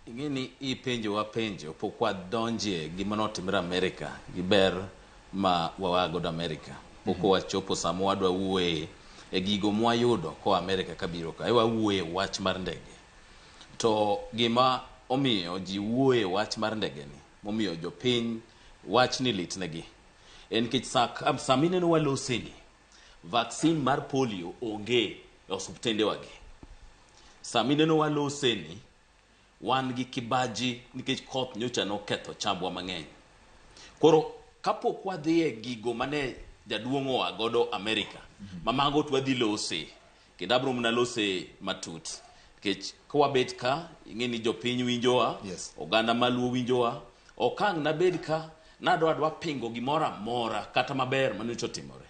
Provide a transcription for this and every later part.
Ing'e ni ipenjowa penjo pok wadonjie gima notimre Amerika gi ber ma waa godo Amerika. Pok wachopo sama wadwa wuoye e gigo mwayudo koa Amerika kabiro ka. Ewa wuoye wach mar ndege. To gima omiyo ji wuoye wach mar ndege ni, momiyo jopiny wach ni litnegi, en nikech sama ineno waloseni, vaccine mar polio onge e osuptendewagi. Sama ineno waloseni, wan gi kibaji nikech koth nyocha noketho chambwa mang'eny. Koro kapok wadhi e gigo mane jaduong' oa godo Amerika, ma mago to wadhi lose, kendo abro mana lose matut. Nikech ka wabet ka, ing'e ni jopiny winjowa, oganda maluo winjowa, ok ang' nabed ka nadwa adwa pingo gimoro amora kata maber manyocha otimore.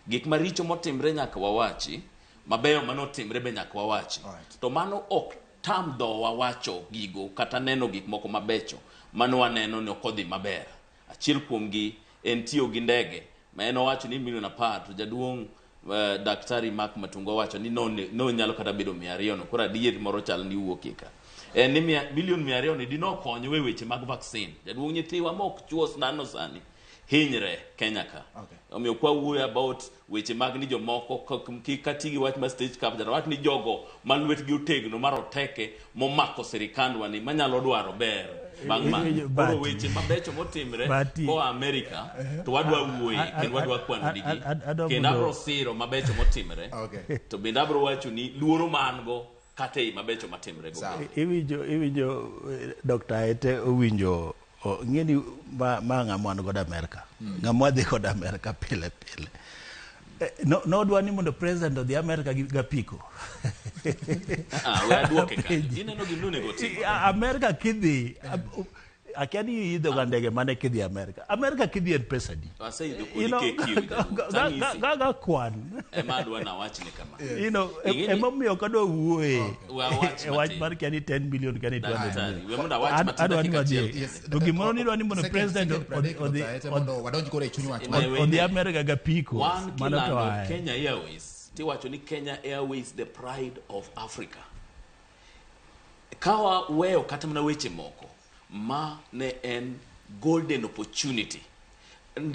Gik maricho motimre nyaka wawachi, mabeyo manotimre be nyaka wawachi. To mano ok tam dhowa wacho gigo kata neno gik moko mabecho mano waneno ni ok odhi maber. Achiel kuomgi en tiyo gi ndege ma en owacho ni milion 10 to jaduong' Daktari Mark Matungo owacho ni no nyalo kata bedo 200 no. Koro adier moro chal ni wuokie ka. En ni milion 200 ni dino konywa e weche mag vaccine. Jaduong' nyithiwa ma ok chuo sindano sani hinyre Kenya ka. Omiyo kwa wuoyo about weche mag ni jomoko kik ati gi wach mar stage capture, wach ni jogo ma lwetgi otegno maroteke momako sirikandwa ni manyalo dwaro ber bang' ma. Iwinjo, Koro Bati. weche mabecho motimre Bati. koa Amerika to wadwa wuoye kendo wadwa kwano nigi adwa kendo abro siro mabecho motimre to bende abro wacho ni luoro ma an go kata ei mabecho matimre go. Iwinjo Dr. Aete owinjo ng'eni ma ng'ama wan godo Amerika, ng'ama wadhi godo Amerika pile pile. No, nodwa ni mondo president odhi Amerika gi gapiko. Ah, we aduoke kanyo. Ineno gima onego otim. Amerika kidhi, akia ni iidho ga ndege mane kidhi Amerika. Amerika kidhi en pesa di? Aseidho You kodi know, KQ. Tang'isi. gaga kwan. Ema adwa nawachne kama. Emomiyo ok adwa wuoye We awach e wach matin. mar kia ni 10 million kia ni 200 Daktari, million. we mondo awach matin Adwa ni dakika wadhi. achiel. To gimoro ni idwa ni mondo Second- president second 30, Dr. Aete, mondo wadonj koro e chuny wach. Odhi Amerika gapiko. Wan Mano to kilando aye. Kenya Airways, tiwacho ni Kenya Airways the pride of Africa. Ka waweyo kata mana weche moko ma ne en golden opportunity,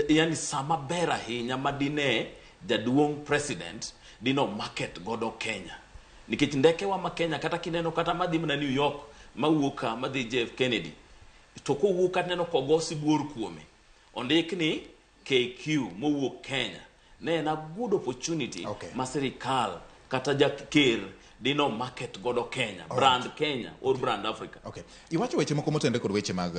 yani sama ber ahinya ma dine jaduong' president dino market godo Kenya. Nikech ndekewa ma Kenya kata kineno kata madhi mana New York mawuok ka madhi JF Kennedy to kowuok kata neno kogo sibuor kuome ondik ni KQ mowuok Kenya ne en a good opportunity ma sirikal kata jaker dino market godo Kenya, brand Kenya or brand Africa. Okay. Iwacho weche moko motenore kod weche mag